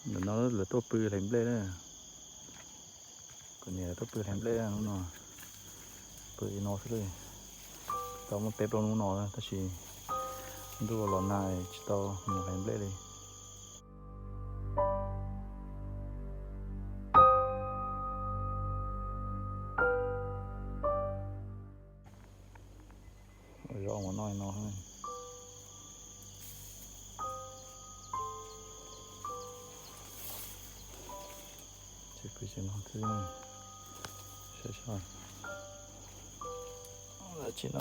Ntawm no lawv tuaj pw hlais nplej na. Kuv niam tuaj pw hlais nplej hnub no. Pw li no xwb li. Tau muaj peb plaub hnub no tab sis ntuj los nag tsis tau mus hlais nplej li. Zoo ua no no. Ces pw ces no xwb. Saib saib. Tsis no.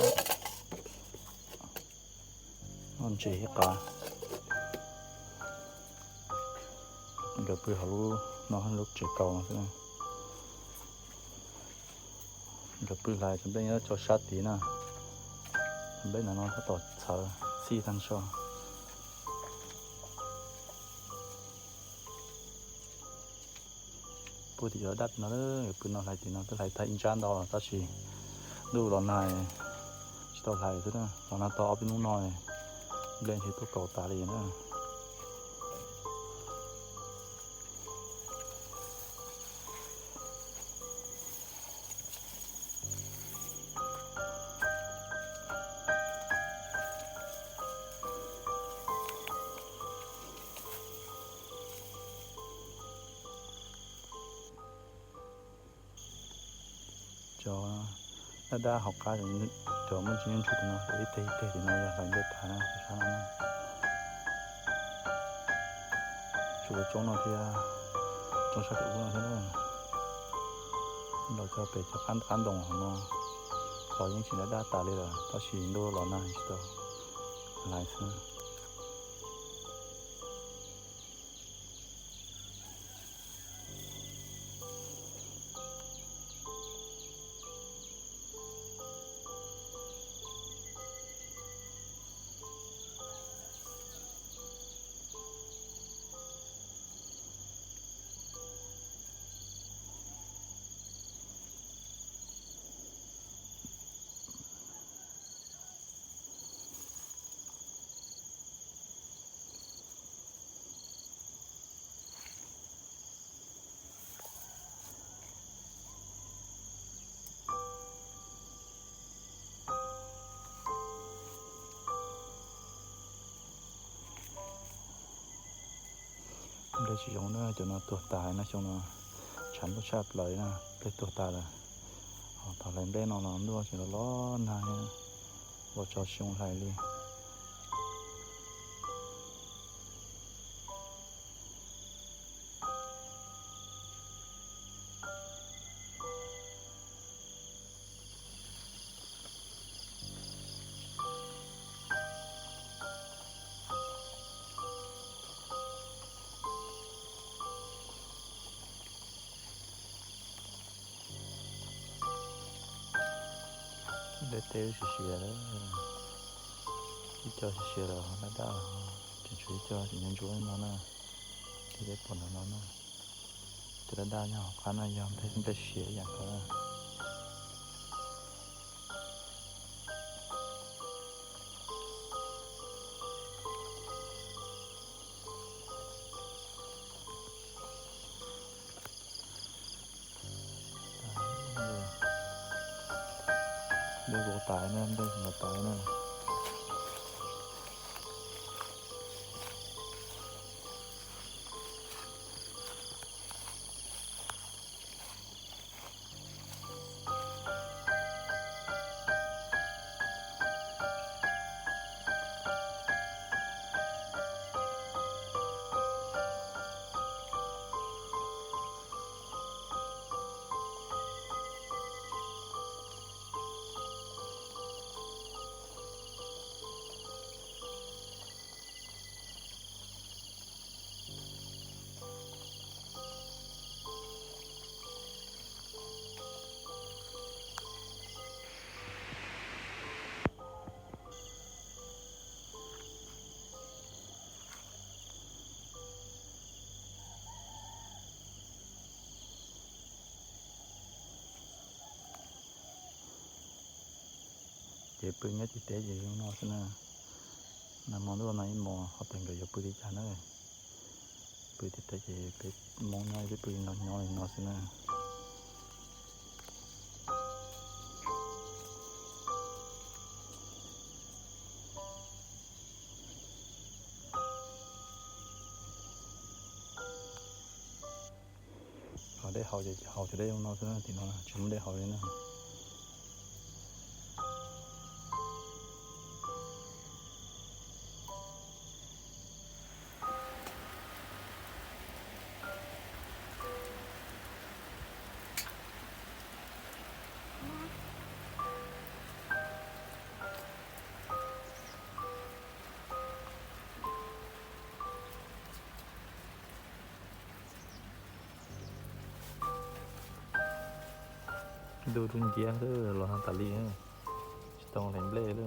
Noj ntses ib qab. Nkawd pw hauv lub no, lub tsev kaus no xwb. Nkawd pw hlais cov nplej nyob rau sab tid na. Cov nplej ntawd no tab tom txhawv txhij tag nrho. Pw tim cov daj no, pw no hlais tim no twb hlais tag ib ntsab ntau tab sis ntuj los nag tsis tau hlais xwb na. Los nag tau ob peb hnub no, nplej ntshe tuaj kaus tas li na. Cov daj daj hauv qab, cov muaj ntsis ntsuj tim no, ib teg ib teg tim no yog hlais nplej tas na, sab no. Tsuas tsoob no thiab, tsoob sab tim ub no thiab na. Los cov pem cov qab ntoos hauv no los yeej tsis daj daj tas li lawm tab sis ntuj los nag tsis tau hlais xwb. Nplej tsis zoo na, cov no tuag tas na, xyoo no tshav ntuj tshaj plaws na, nplej tuag tas lawm. Ho thaum hlais nplej no los ntuj tseem los los nag, ua tso tsis zoo hlais li. Dej teb siav siav lawm, ib co siav siav lawm, daj daj, tseem tshuav ib co tseem ntsuab ntsuab no na. Ces dej pom ntawm no na. Cov daj daj nyob hauv qab no yog nplej siav ib yam nkaus na. Nplej kuv tas na, nplej kuv tas na. Ces pw nyob tim teb ces zoo no xwb na. Nag hmo ntuj no ib hmos ho pem nkawd yuav pw li cas na. Pw tiag tiag ces peb Hmoob nyob peb pw nrog nyob li no xwb na. Ho dej haus ces haus cov dej no xwb, tim no tsis muaj dej haus li na. Ntuj dub nciab xwb los ha tas li, tsis tau hlais nplej li.